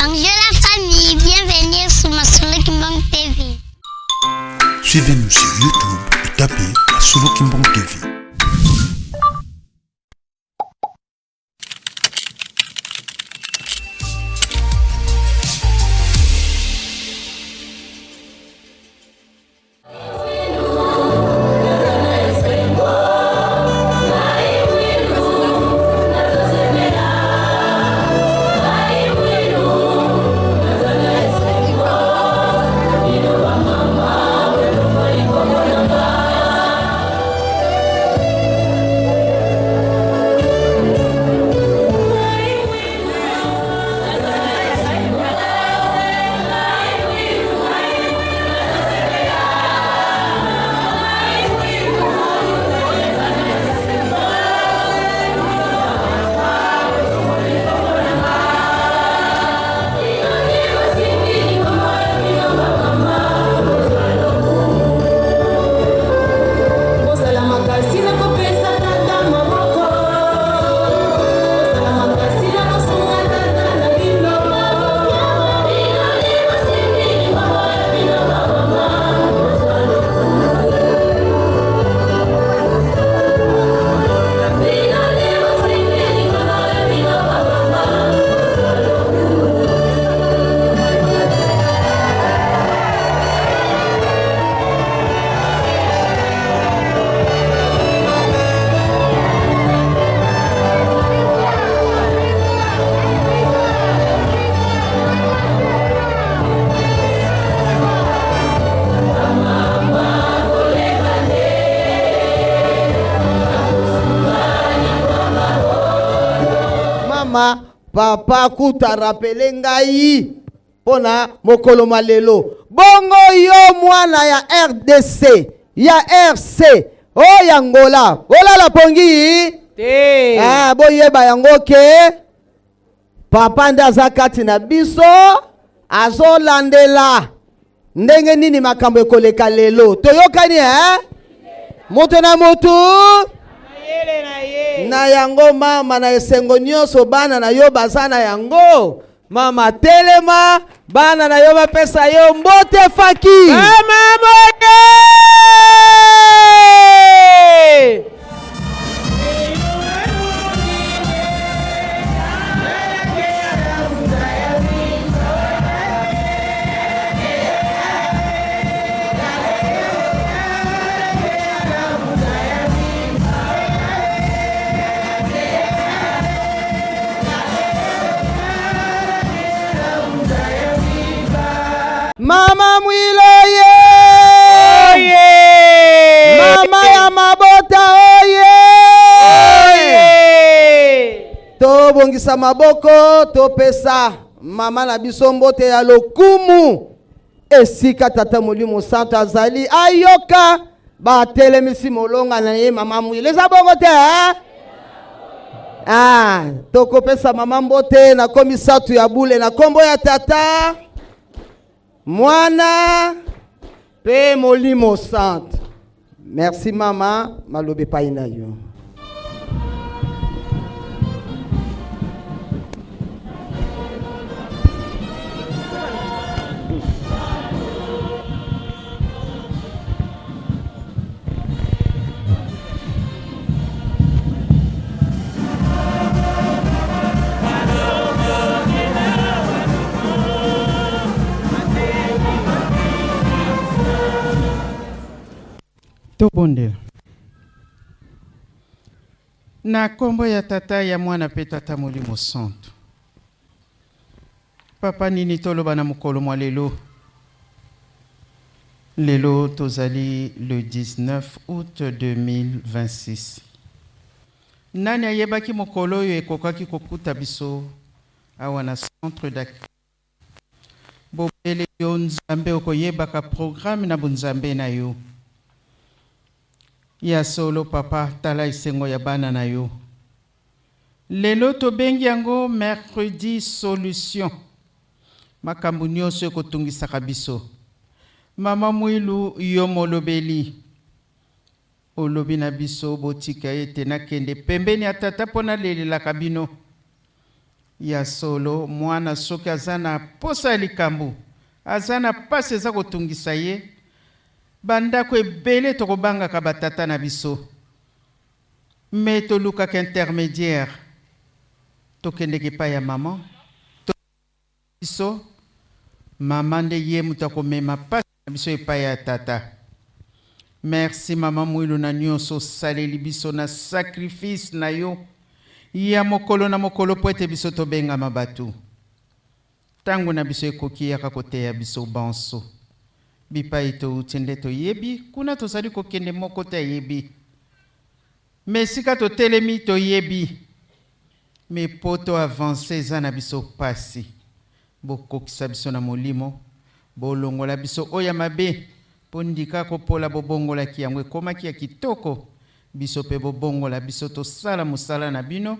Bonjour la famille, bienvenue sur Masolo Kimbang TV. Suivez-nous sur YouTube et tapez Masolo Kimbang TV. Mama papa kuta rapele ngai mpo na mokolo mwa lelo. Bongo yo mwana ya RDC, ya RC, o ya Angola, olala pongi te? Ah, boyeba yango ke papa nde aza kati na biso, azolandela ndenge nini makambo ekoleka lelo. Toyokani eh? Moto na moto mayele na ye. Na yango mama, na esengo nyonso bana na yo baza na yango. Mama telema, bana na yo bapesa yo mbote faki. Mama moye! Mama Mwiloye! Oye! Mama ya mabota oye! Oye! Tobongisa maboko, topesa mama na biso mbote ya lokumu. Esika Tata Molimo Santo azali, ayoka batelemisi molonga na ye mama Mwilo. Eza bongo te eh? Ah, tokopesa mama mbote na komisatu ya bule na kombo ya Tata, Mwana pe Molimo Santo. Merci mama, maloba epai na yo. Tobondela. Na kombo ya Tata, ya Mwana pe Tata Molimo Santu. Papa, nini toloba na mokolo mwa lelo? Lelo tozali le 19 août 2026. Nani ayebaki mokolo oyo ekokaki kokuta biso awa na centre d'accueil? Bobele yo Nzambe okoyebaka programme na bonzambe na yo. Ya solo papa, tala esengo ya bana na yo. Lelo tobengi yango mercredi solution. Makambo nioso ekotungisaka biso. Mama Muilu yo molobeli. Olobi na biso botika ete nakende pembeni ya Tata mpo nalelelaka bino. Ya solo, mwana soki aza na posa ya likambo, aza na pasi eza kotungisa ye, ba ndako ebele tokobangaka ba tata na biso mais tolukaka intermediaire, tokendeke epai ya maman, to biso, mama nde ye moto akomema pasi na biso epai ya tata. Merci mama Mwilu na nionso osaleli biso na sacrifice na yo ya mokolo na mokolo mpo ete biso tobengama bato. Tango na biso ekoki yaka koteya biso banso. Bipai towuti nde toyebi, kuna tozali kokende moko te ayebi. Mais esika totelemi toyebi. Mais po to avancer eza na biso pasi. Bokokisa biso na molimo, bolongola biso oyo ya mabe, po ndika kopola bobongolaki yango ekomaki ya kitoko, biso pe bobongola biso tosala mosala na bino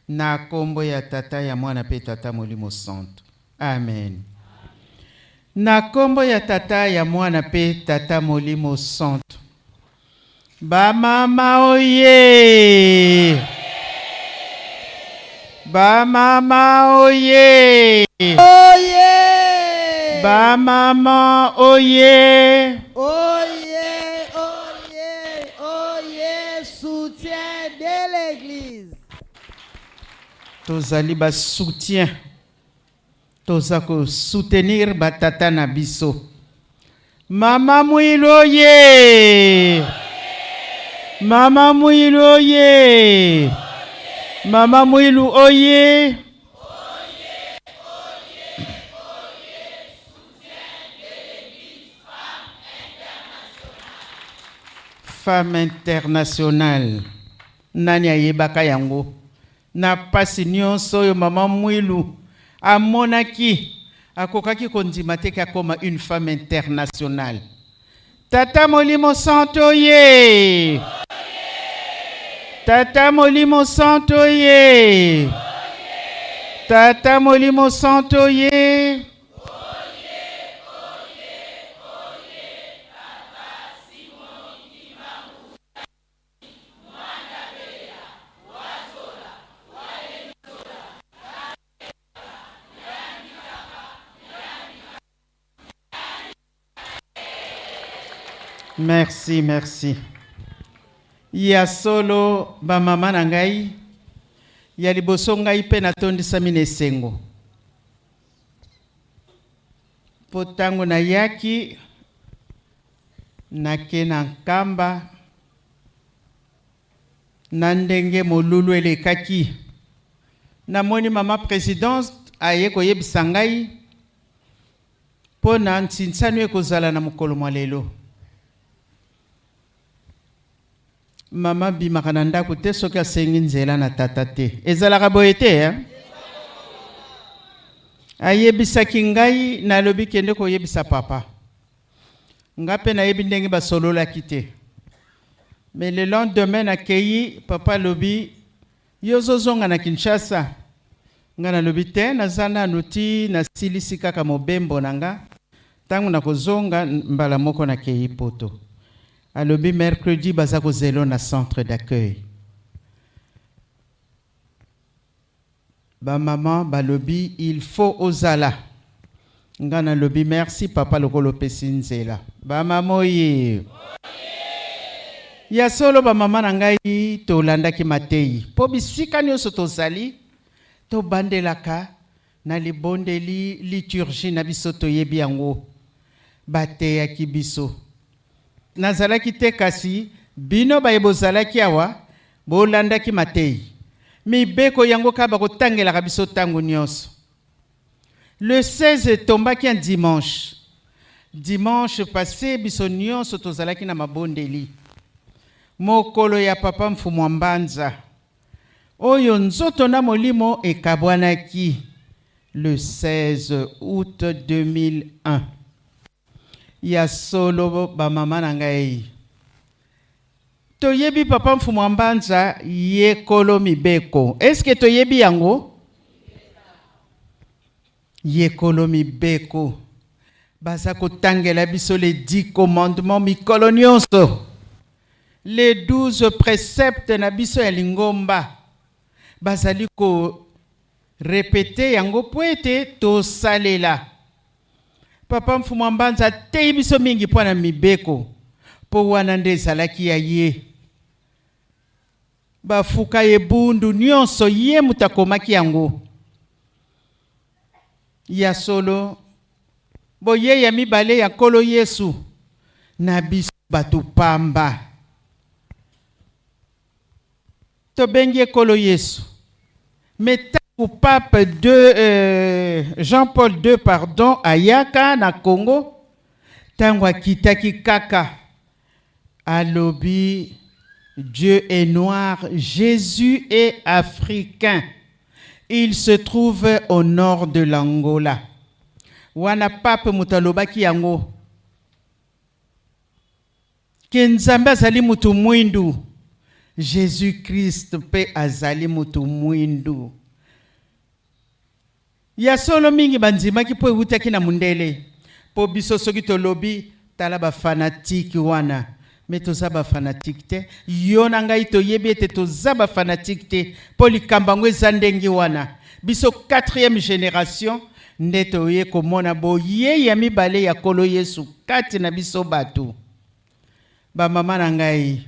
na kombo ya Tata, ya Mwana pe Tata Molimo Santu. Amen. Na kombo ya Tata, ya Mwana pe Tata Molimo Santu. Ba mama oye! Ba mama oye! Oye! Ba mama oye! Oye, oye, oye, soutien de l'église. Tozali ba soutien. Toza ko soutenir ba tata na biso. Mama Muilu oye! Mama Muilu oye! Mama Muilu oye! Femme internationale. Nani ayebaka yango? Na pasi nionso oyo maman Muilu amonaki, akokaki kondima te ke akoma une femme internationale. Tata Molimo Santu oye! Tata Molimo Santu oye! Tata Molimo Santu oye! Merci, merci. Ya solo ba mama na ngai ya liboso ngai mpe natondisami na esengo mpo ntango nayaki Nake na Nkamba na ndenge molulu elekaki. Namoni mama presidente aye koyebisa ngai mpo na nsinsano ekozala na mokolo mwa lelo. Mama abimaka na ndako te soki asengi nzela na tata te. Ezalaka boye te eh? Ayebisaki ngai, nalobi kende koyebisa papa. Nga pe nayebi ndenge basololaki te. Mais le lendemain nakeyi, papa alobi yo ozozonga na Kinshasa? Nga nalobi te, naza nanu ti nasilisi kaka mobembo na nga, tango nakozonga mbala moko nakeyi poto. Alobi mercredi baza kozela yo na centre d'accueil. Ba maman balobi il faut ozala. Nga nalobi merci papa lokola opesi nzela. Ba mama oye! Ya solo ba mama na ngai tolandaki mateyi po bisika nionso tozali tobandelaka na libondeli liturgie na biso toyebi yango bateyaki biso. Nazalaki te kasi bino baye bozalaki awa bolandaki mateyi. Mibeko yango kaka bakotangelaka biso tango nionso. Le 16 etombaki un dimanche. Dimanche passe biso nionso tozalaki na mabondeli. Mokolo ya papa Mfumua Mbanza oyo nzoto na molimo ekabwanaki le 16 aout 2001. Ya solo ba mama na ngai toyebi papa Mfumua Mbanza ye kolo mibeko est ce que toyebi yango? Ye kolo mibeko baza kotangela biso les 10 commandements mikolo nionso les 12 preceptes na biso ya lingomba bazali ko. Repeter yango mpo ete tosalela. Papa Mfumu a Mbanza ateyi biso mingi mpo na mibeko, mpo wana nde ezalaki ya ye. Bafuka ebundu nionso ye moto akomaki yango. Ya solo, boyei ya mibale ya Nkolo Yesu na biso bato pamba. Tobengi ye Nkolo Yesu. Mais tango pape de euh, Jean Paul II pardon ayaka na Congo, tango akitaki kaka alobi Dieu est noir, Jesus est africain. Il se trouve au nord de l'Angola. Wana pape moto alobaki yango. Ke Nzambe azali mutu mwindu. Jesus Christ pe azali mutu mwindu. Ya solo mingi bandimaki po ewutaki na mundele. Po biso soki tolobi tala ba fanatique wana. Mais toza ba fanatique te. Yo na ngai toyebi ete toza ba fanatique te po likambo yango eza ndenge wana. Biso quatrième generation nde toye komona boyei ya mibale ya Nkolo Yesu kati na biso bato. Ba mama na ngai,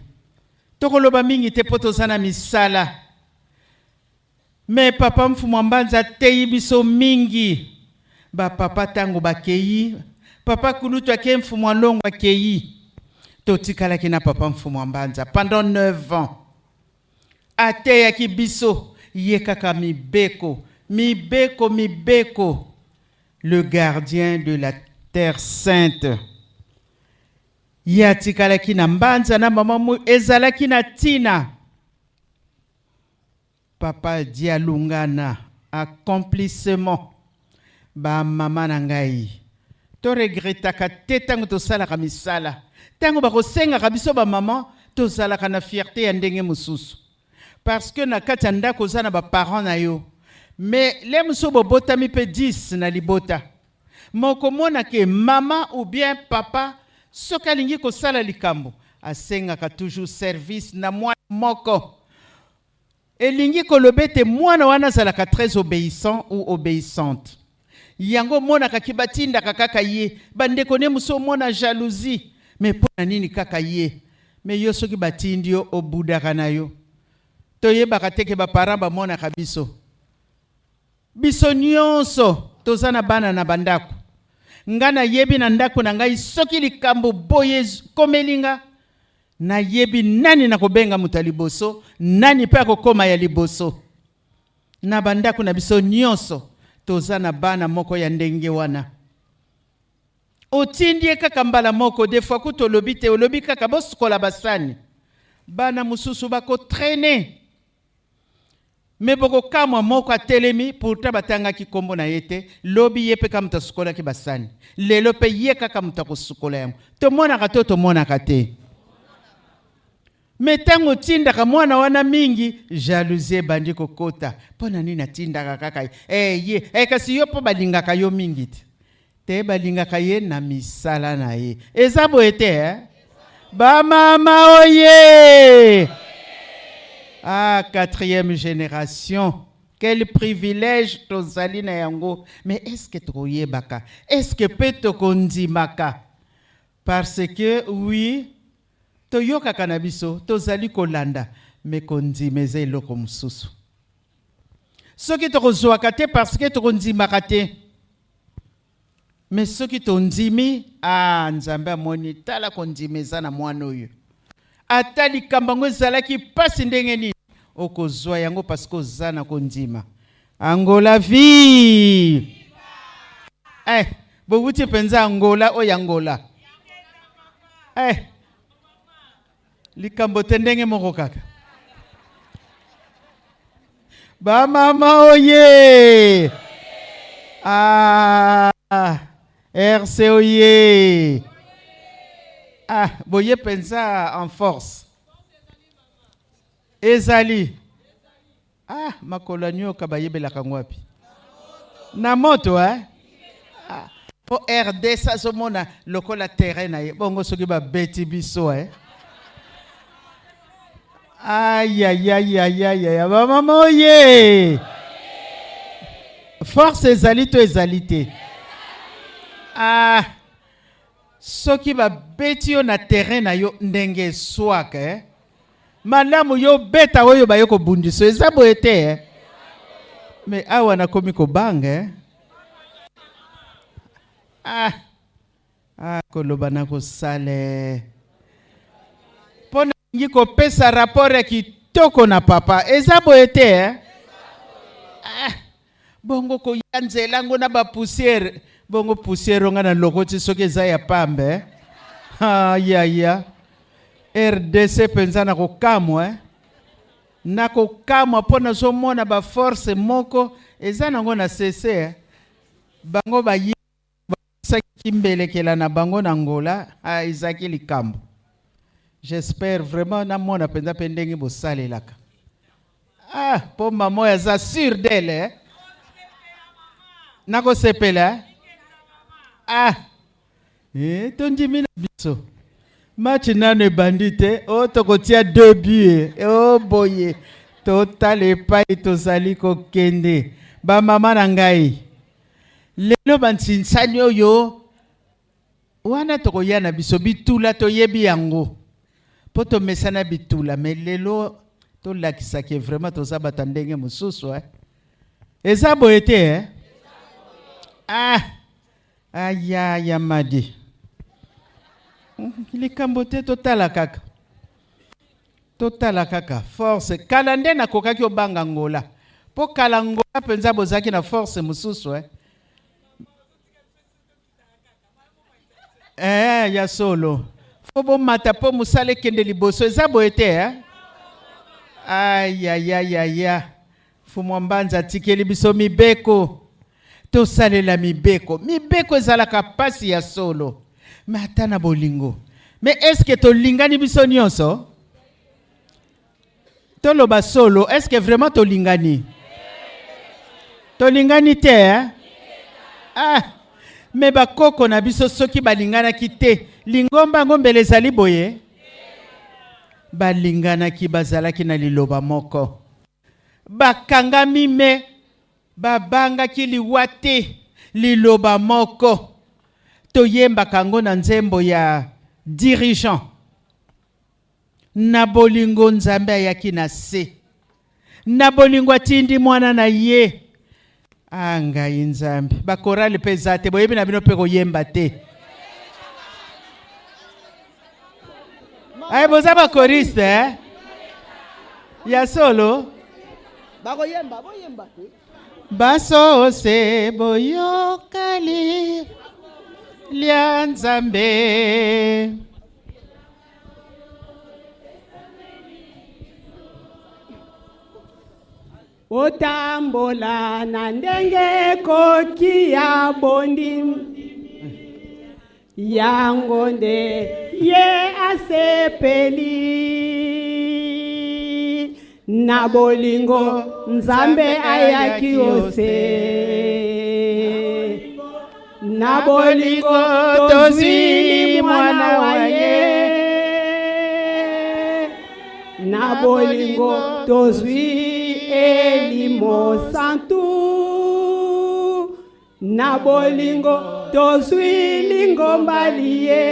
tokoloba mingi te po toza na misala. Mais papa Mfumu Mbanza ateyi biso mingi. Ba papa tango bakeyi, papa kulutu akei, Mfumu Alongo akeyi. Totikalaki na papa Mfumu Mbanza pendant 9 ans. Ateyaki biso ye kaka mibeko, mibeko, mibeko. Le gardien de la terre sainte. Ye atikalaki na Mbanza na mama mu ezalaki na tina. Papa Dialungana accomplissement ba mama na ngai to regrettaka te tango tosalaka misala tango bakosengaka biso ba maman tozalaka na fierte ya ndenge mosusu parce que na kati ya ndako oza na ba parents na yo mais le mosusu bobotami pe 10 na libota mais okomona ke mama ou bien papa soki alingi kosala likambo asengaka toujours service na mwana moko. Elingi koloba ete mwana wana azalaka très obeissant ou obeissante. Yango omonaka ke batindaka kaka ye. Ba ndeko ne mosusu omona jalousie. Mais pona nini kaka ye? Mais yo soki batindi yo obudaka na yo. Toyebaka te ke ba parents bamonaka biso. Biso nionso toza na bana na ba ndako. Nga nayebi na ndako na ngai soki likambo boye ekomeli nga, Nayebi nani nakobenga moto ya liboso, nani mpe akokoma ya liboso. Na bandako na biso nyonso, toza na bana moko ya ndenge wana. Otindi ye kaka mbala moko, des fois kutu olobi te, olobi kaka bosukola basani. Bana mosusu bako trainer. Mais bokokamwa moko atelemi pourtant batangaki kombo na ye te, lobi ye pe kaka moto asukolaki basani, lelo pe ye kaka moto akosukola yango. Tomonaka to tomonaka te? Mais tango otindaka mwana wana mingi, jalousie ebandi kokota. Pona nini atindaka kaka ye? Eh, ye eh, kasi yo po balingaka yo mingi te. Te balingaka ye na misala na ye. Eza boye te eh? Ba mama oye! Ah, quatrième génération. Quel privilège tozali na yango. Mais est-ce que tokoyebaka? Est-ce que pe tokondimaka? Parce que oui, toyokaka na biso, tozali kolanda, mais kondima eza eloko mosusu. Soki tokozwaka te parce que tokondimaka te. Mais soki tondimi, ah Nzambe amoni, tala kondima eza na mwana oyo. Ata likambo yango ezalaki pasi ndenge nini, okozwa yango parce que oza na kondima. Angola vie! Eh, bowuti mpenza Angola oyo Angola. Eh, likambo te ndenge moko kaka. Ba mama oye! Ah, RC oye! Ah, boye penza en force. Ezali. Ah, makolo ya nyoka bayebelaka yango wapi? Na moto eh? Ah, po RDC azomona lokola terrain na ye. Bongo soki babeti biso eh? Ayayayayaya, bamama oye! Force ezali to ezali te? Ah, soki babeti yo na terrain na yo ndenge eswaka eh? Malamu yo beta oyo baye kobundisa eza boye te eh? Me awa nakomi kobanga eh? Ah, ah, koloba na kosala eh. Mpo nalingi kopesa rapport ya kitoko na papa eza boye te eh? Ah, bongo koya nzela ngo na bapoussière bongo poussière nga na lokoti soki eza ya pambe eh? Ah, ya ya RDC mpenza na kokamwa eh? Na kokamwa mpo nazomona baforce moko eza nango na cc eh? Bango baye basaki mbelekela na bango na Angola, ah, ezalaki likambo. J'espère vraiment namona mpenza mpe ndenge bosalelaka. Ah, mpo mama oyo aza sur d'elle eh? Nakosepela eh? Ah, eh, tondimi na biso match nano ebandi te o oh, tokotia deux buts o oh, boye totala epai tozali kokende. Bamama na ngai, lelo bansinsani oyo wana tokoya na biso bitula, toyebi yango mpo tomesana bitula, me lelo tolakisaki vraiment toza bato ya ndenge mosusu eh? Eza boye te eh? Ah, aya ya madi likambo te, totala kaka, totala kaka force. Kala nde nakokaki obanga Ngola, mpo kala Ngola mpenza bozalaki na force mosusu eh? Eh, ya solo fo bomata mpo mosala ekende liboso, eza boye te eh? Ayayayaya, Mfumu Mbanza atikeli biso mibeko, tosalela mibeko. Mibeko ezalaka mpasi ya solo, me ata na bolingo. Me eske tolingani biso nyonso? Toloba solo, eske vraiment tolingani? Tolingani te eh? Ah, me bakoko na biso soki balinganaki te, lingomba yango mbele ezali boye? Balinganaki, bazalaki na liloba moko, bakangami me babangaki liwa te. Liloba moko toyembaka yango na nzembo ya dirigeant: na bolingo Nzambe ayaki na se, na bolingo atindi mwana na ye. A ngai Nzambe, bakorale mpe eza te, boyebi na bino mpe koyemba te. Ay, boza bakoriste eh? Ya solo. Bakoyemba, boyemba te. Basose boyokali lia Nzambe. Otambola na ndenge ekoki ya bondimi, yango nde ye asepeli. Na bolingo Nzambe ayaki ose, na bolingo tozwi mwana wa ye, na bolingo tozwi elimo santu, na bolingo tozwi lingomba liye,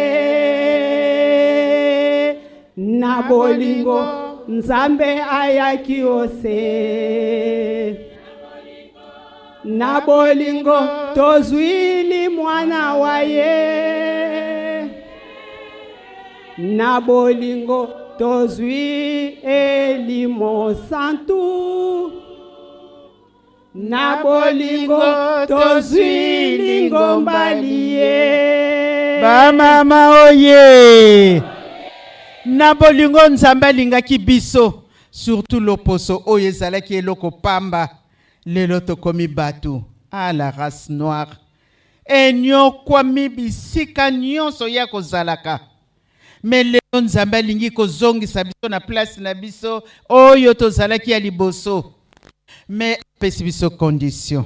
na bolingo Nzambe ayaki ose, na bolingo tozwili mwana wa ye, na bolingo tozwi elimo santu, na bolingo tozwi lingomba liye. Bamama oye, na bolingo Nzambe alingaki biso, surtout loposo oyo ezalaki eloko pamba. Lelo tokomi bato a la race noire enyokwami bisika nyonso ya kozalaka, me lelo Nzambe alingi kozongisa biso na place na biso oyo tozalaki ya liboso, me apesi biso condition.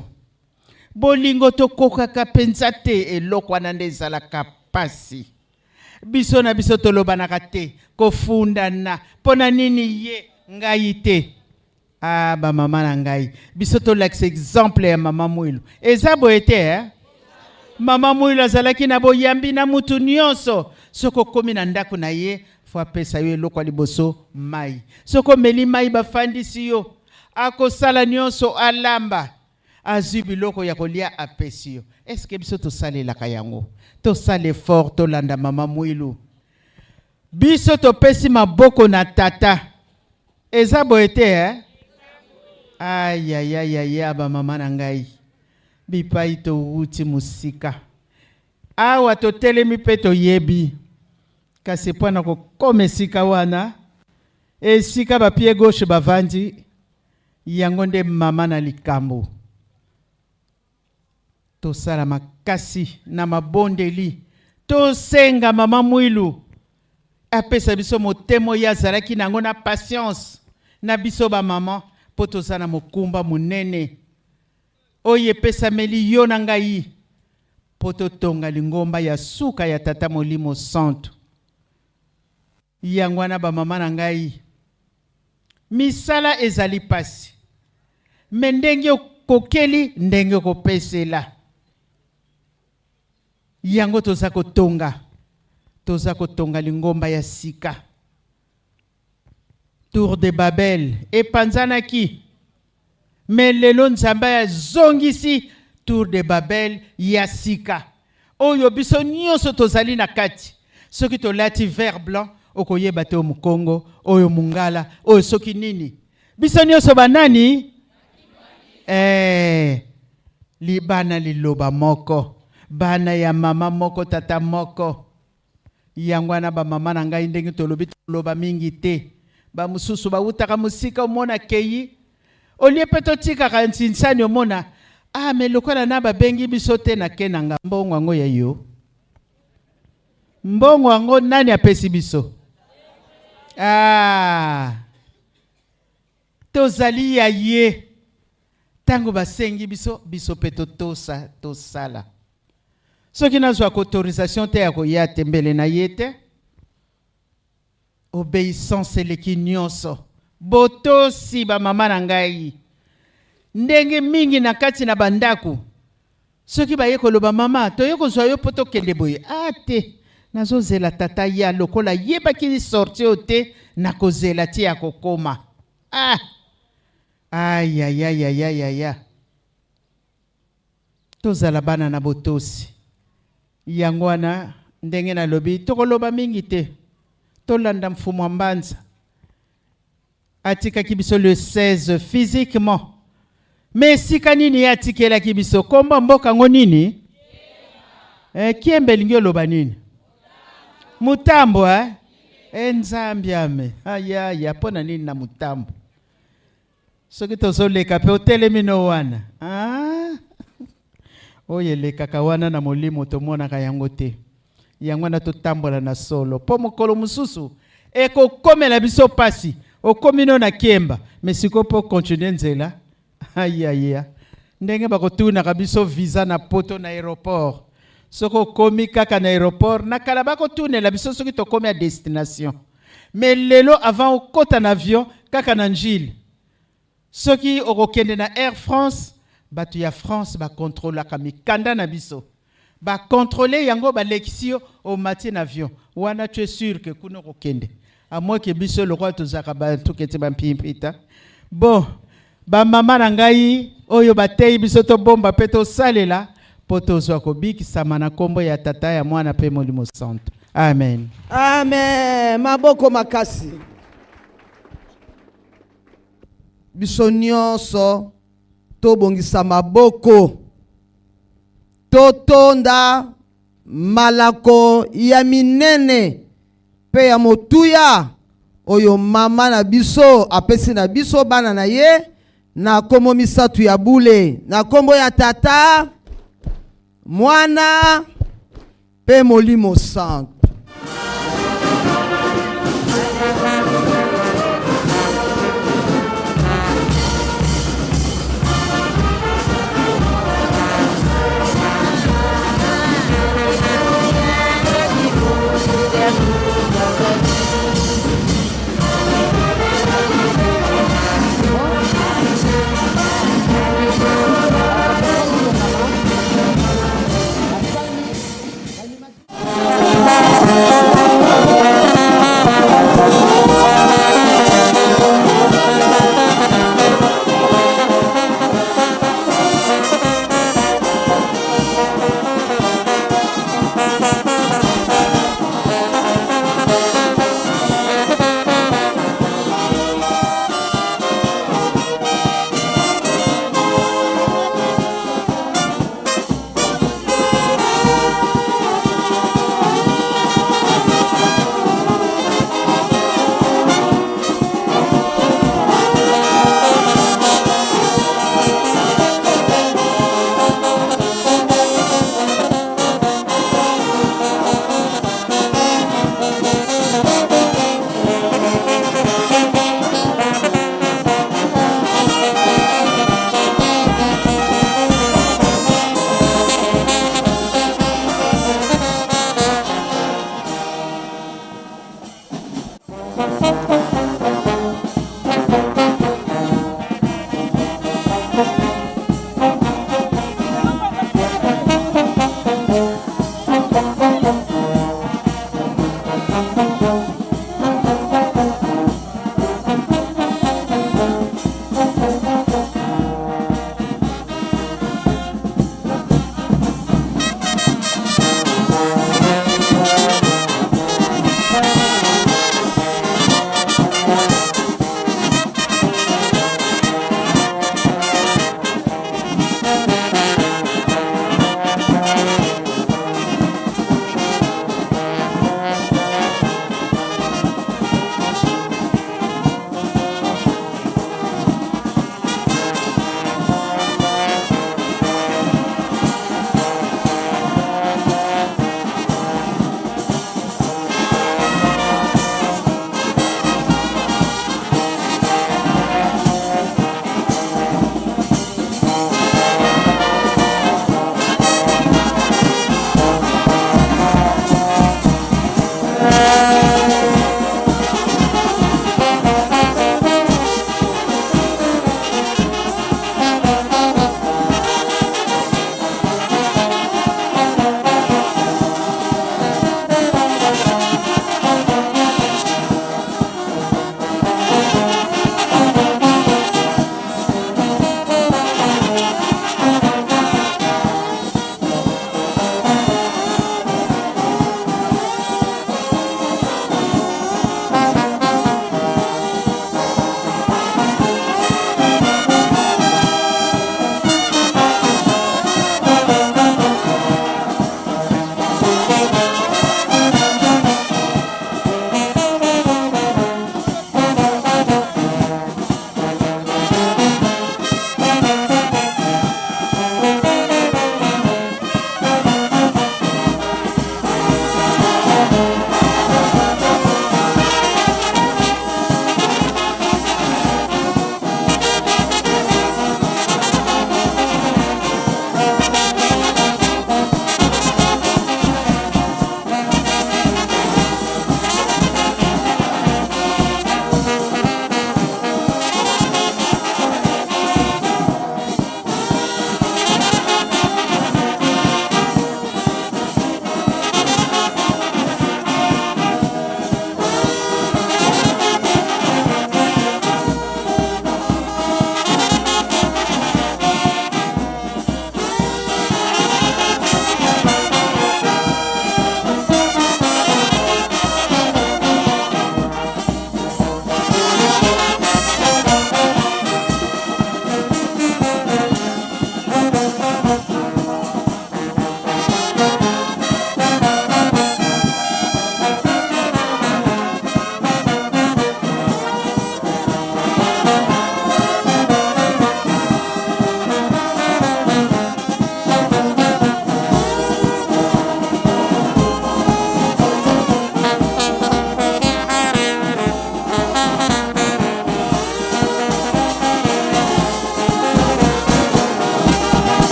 Bolingo tokokaka mpenza te, eloko wana nde ezalaka pasi. Biso na biso tolobanaka te, kofundana mpo na nini ye ngai te. Ah ba mama na ngai, biso tolakisa exemple ya mama Mwilu. Eza boye te eh? Mama Mwilu azalaki na boyambi na mutu nyonso. Soki okomi na ndako na ye, fo apesa yo eloko ya liboso mai. Soki omeli mai, bafandisi yo, akosala nyonso, alamba, azwi biloko ya kolia apesi yo. Est-ce que biso tosalelaka yango? Tosala effort, tolanda mama Mwilu. Biso topesi maboko na tata. Eza boye te eh? Ayayayaya, bamama na ngai, bipai towuti mosika, awa totelemi mpe toyebi, kasi mpo na kokoma esika wana, esika bapied gauche bavandi, yango nde mama na likambo. Tosala makasi na mabondeli, tosenga mama Mwilu apesa biso motema oyo azalaki nango na patience na biso bamama, mpo toza na mokumba monene oyo epesameli yo na ngai mpo totonga lingomba ya suka ya Tata Molimo Santu. Yango wana bamama na ngai, misala ezali pasi, me ndenge okokeli, ndenge okopesela yango. Toza kotonga, toza kotonga lingomba ya sika. Tour de Babel epanzanaki, me lelo Nzambe azongisi Tour de Babel ya sika oyo biso nyonso tozali na kati. Soki tolati vert blanc, okoyeba te oyo mokongo, oyo mongala, oyo soki nini. Biso nyonso banani? Libana liloba moko, bana ya mama moko, tata moko. Yango wana bamama na ngai, ndenge tolobi, toloba mingi te. Bamosusu bawutaka mosika, omona kei olie mpe totikaka nsinsani, omona ah, me lokola na babengi biso te, nake na nga. Mbongo yango ya yo, mbongo yango nani apesi biso? Ah, tozali ya ye. Ntango basengi biso, biso mpe totosa, tosala. Soki nazwaka autorisation te ya koya te, mbele na ye te. Obéissance eleki nyonso, botosi. Bamama na ngai, ndenge mingi na kati na bandako, soki baye koloba: "Mama, toye kozwa yo mpo tokende boye." "A te, nazozela tata ya lokola yebaki sortie oyo te, nakozela ti ya kokoma." Ah, ayayayayaya, tozala bana na botosi. Yango wana ndenge nalobi, tokoloba mingi te. Tolanda mfumu wa mbanza, atikaki biso le 16 physiquement, me esika nini ye atikelaki biso? Komba mboka yango nini? Kiembe elingi oloba nini? Mutambo, eh? Nzambe ame ayaya, mpo na nini na mutambo? Soki tozoleka mpe otelemi no wana, ah? Oyo elekaka wana na molimo, tomonaka yango te. Yango wana totambola na solo, mpo mokolo mosusu ekokomela biso pasi. Okomi no na Kiemba, me sikoyo mpo continue nzela, ayaya, ndenge bakotunaka biso visa na poto na aéroport. Soki okomi kaka na aéroport, na kala bakotunela biso soki tokomi ya destination, mais lelo avant okota na avion, kaka na Njili, soki okokende na Air France, bato ya France bakontrolaka mikanda na biso, bakontrole yango, balekisi yo, omati na avion wana, tu es sûr que kuna okokende. Amoke biso lokola tozalaka bato kete bampimpita. Bon, bamama na ngai, oyo bateyi biso, tobomba mpe tosalela mpo tozwa kobikisama na nkombo ya Tata, ya Mwana mpe Molimo Santo. Amen. Amen. Maboko makasi. Biso nyonso tobongisa maboko, totonda malako ya minene mpe ya motuya oyo mama na biso apesi na biso bana na ye na nkombo misato ya bule, na nkombo ya Tata, Mwana mpe Molimo Santo.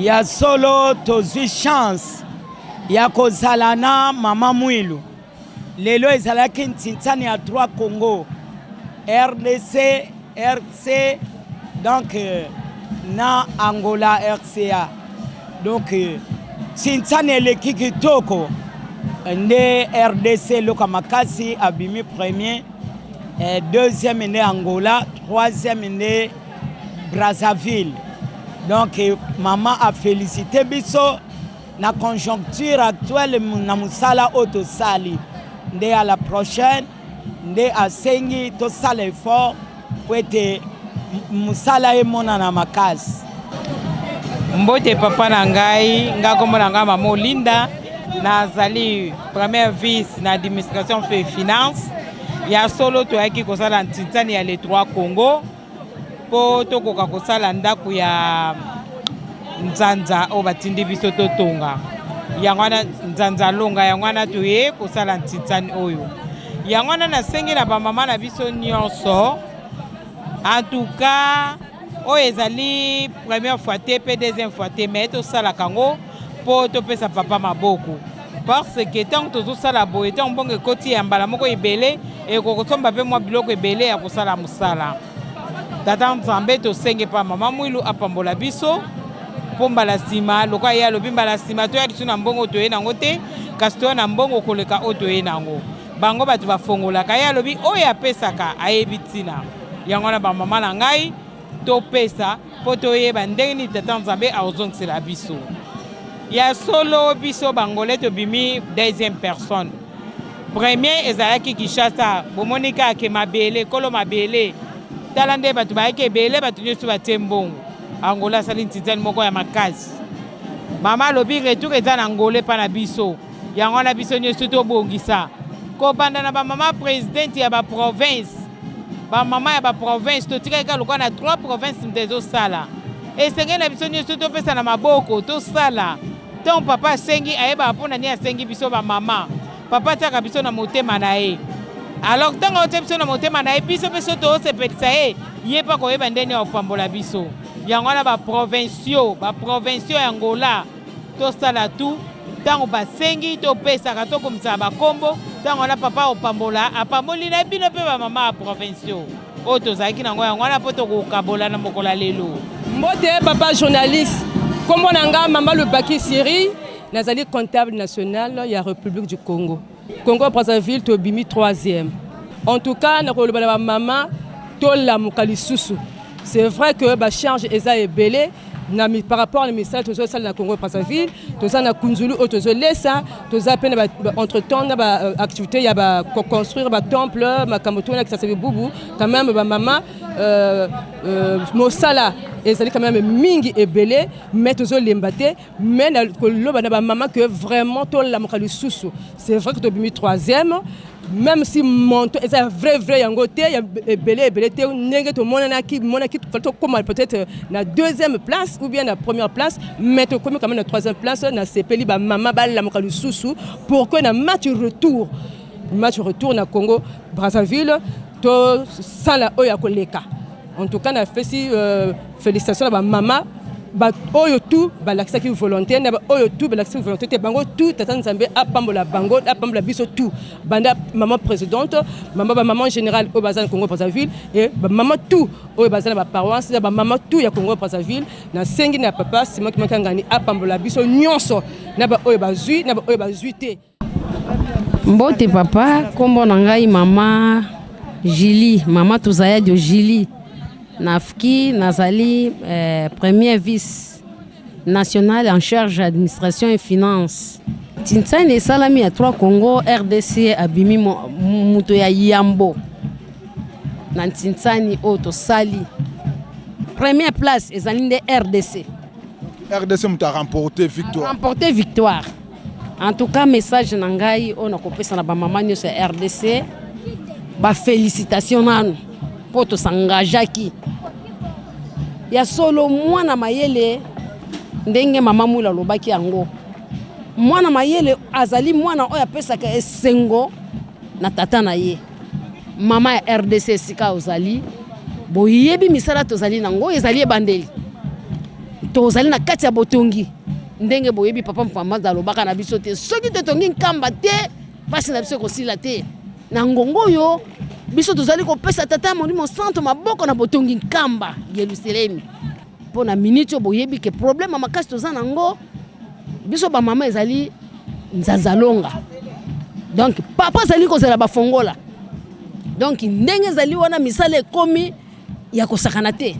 Ya solo tozwi chance ya kozala na mama Mwilu. Lelo ezalaki ntinsani ya 3 Congo, RDC, RC donc euh, na Angola RCA. Donc euh, ntinsani eleki kitoko nde RDC eloka makasi abimi premier, eh, deuxième nde Angola, troisième nde Brazzaville. Donc mama a félicité biso na conjoncture actuelle na mosala oyo tosali nde à la prochaine nde asengi tosala effort po ete mosala emonana makasi. Mbote papa na ngai, nga kombo na ngai mama Olinda, nazali première vice na administration fe finance. Ya solo toyaki kosala ntinsani ya les trois Congo mpo tokoka kosala ndako ya nzanza oyo batindi biso totonga. Yango wana nzanza longa, yango wana toye kosala ntinsani oyo. Yango wana nasengi na bamama na biso nyonso, en tout cas oyo ezali première fois te mpe deuxième fois te, mais tosalaka yango mpo topesa papa maboko, parce que ntango tozosala boye, ntango mbongo ekoti ya mbala moko ebele, ekokosomba mpe mwa biloko ebele ya kosala mosala. Tata Nzambe, tosenge mpa mama Mwilu apambola biso mpo mbala nsima, lokola ye alobi mbala nsima toya lisu na mbongo toye nango te, kasi toya na mbongo koleka oyo toye nango. Bango bato bafongolaka, ye alobi oyo apesaka ayebi ntina. Yango wana bamama na ngai, topesa mpo toyeba ndenge nini Tata Nzambe akozongisela biso. Ya solo biso bangole tobimi deuxième personne, premier ezalaki Kinshasa. Bomoni kaka ke mabele kolo mabele, tala nde bato bayaki ebele, bato nyonso batie mbongo. Angola asali ntinzani moko ya makasi. Mama alobi retour eza na Angola epa na biso. Yango wana biso nyonso tobongisa kobanda na bamama presidente ya baprovince, bamama ya baprovince. Totikali kaka lokola na 3 province moto ezosala. Esengeli na biso nyonso topesa na maboko, tosala. Ntango papa asengi, ayebaka mpo na nini asengi biso bamama. Papa atiaka biso na motema na ye. Alors ntango aotia biso na motema na ye, biso mpe so toosepelisa ye, ye mpe akoyeba ndenge ya kopambola biso. Yango wana baprovinciaux, baprovinciaux ya Angola, tosala tout ntango basengi topesaka, tokomisaka bakombo. Ntango wana papa opambola, apamboli na bino mpe bamama ya provinciaux oyo tozalaki nango. Yango wana mpo tokokabola na mokolo ya lelo. Mbote papa journaliste, kombo na nga mama Lubaki Siri, nazali comptable national ya République du Congo. Congo Brazzaville tobimi troisième. En tout cas nakoloba na bamama tolamuka lisusu. C'est vrai que bacharge eza ebele na par rapport na misala tozosala na Congo Brazzaville, toza na kunzulu oyo tozolesa, toza mpe na entre temps na baactivité ya baconstruire batemple, makambo to na kisasa bibubu. Quand même bamama mosala ezali quand même mingi ebele, mais tozolemba te. Mais na koloba na bamama que vraiment tolamuka lisusu. C'est vrai que tobimi troisième, même si monto eza vrai vrai yango te ya ebele ebele te ndenge tomonanaki monaki tokóma peut-être na deuxième place ou bien na première place, mais tokomi quand même na troisième place. Nasepeli, bamama balamuka lisusu pour que na match retour na Congo Brazzaville tosala oyo ya koleka. En tout cas napesi félicitation na bamama oyo tu balakisaki volonté, na oyo tu balakisaki volonté te. Bango tu, tata Nzambe apambola bango, apambola biso tu, banda mama présidente, mama, bamama générale oyo baza na Congo Brazzaville e bamama tu oyo baza na baparoisse, na bamama tu ya Congo Brazzaville. Nasengi na papa Simon Kimbangu apambola biso nyonso, na baoyo bazwi, na baoyo bazwi te. Mbote papa, nkombo na ngai mama Julie, mama Tuzayadio Julie Nafki, nazali premier vice national en charge administration et finance. Tinsani esalami ya 3 Congo RDC, abimi moto ya yambo na ntinsani oyo tosali. Première place ezali nde RDC. RDC moto a remporté victoire. Remporté victoire. En tout cas message na ngai oyo nakopesa na bamama nyonso ya RDC, bafélicitation nanu mpo tosangageaki ya solo. Mwana mayele, ndenge mama Mwila alobaki yango, mwana mayele azali mwana oyo apesaka esengo na tata na ye. Mama ya RDC, esika ozali, boyebi misala tozali nango ezali ebandeli. Tozali na kati ya botongi ndenge boyebi papa Mpambanza alobaka na biso te, soki totongi Nkamba te, mpasi na biso ekosila te. Na ngongo oyo biso tozali kopesa Tata Molimo Santo maboko na botongi Nkamba Yelusalemi. Mpo na miniti oyo boyebi ke problème ya makasi toza nango biso bamama ezali nzanzalonga. Donc papa azali kozela bafongola. Donc ndenge ezali wana misala ekomi ya kosakana te.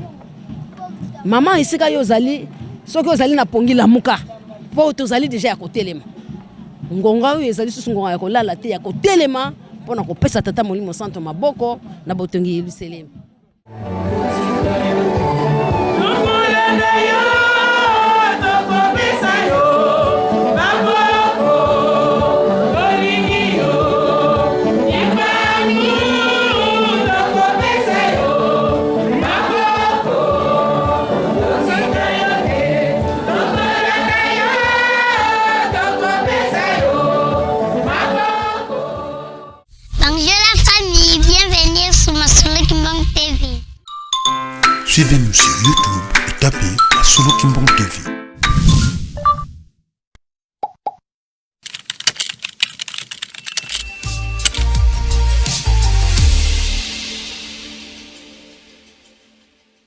Mama esika yo ozali, soki ozali na pongi lamuka, mpo tozali deja ya kotelema. Ngonga oyo ezali susu ngonga ya kolala te, ya kotelema mpo na kopesa Tata Molimo Santo maboko na botongi Yelusalemi. Bonjour la famille, bienvenue sur Masolo Kimbang TV. Suivez-nous sur YouTube et tapez Masolo Kimbang TV.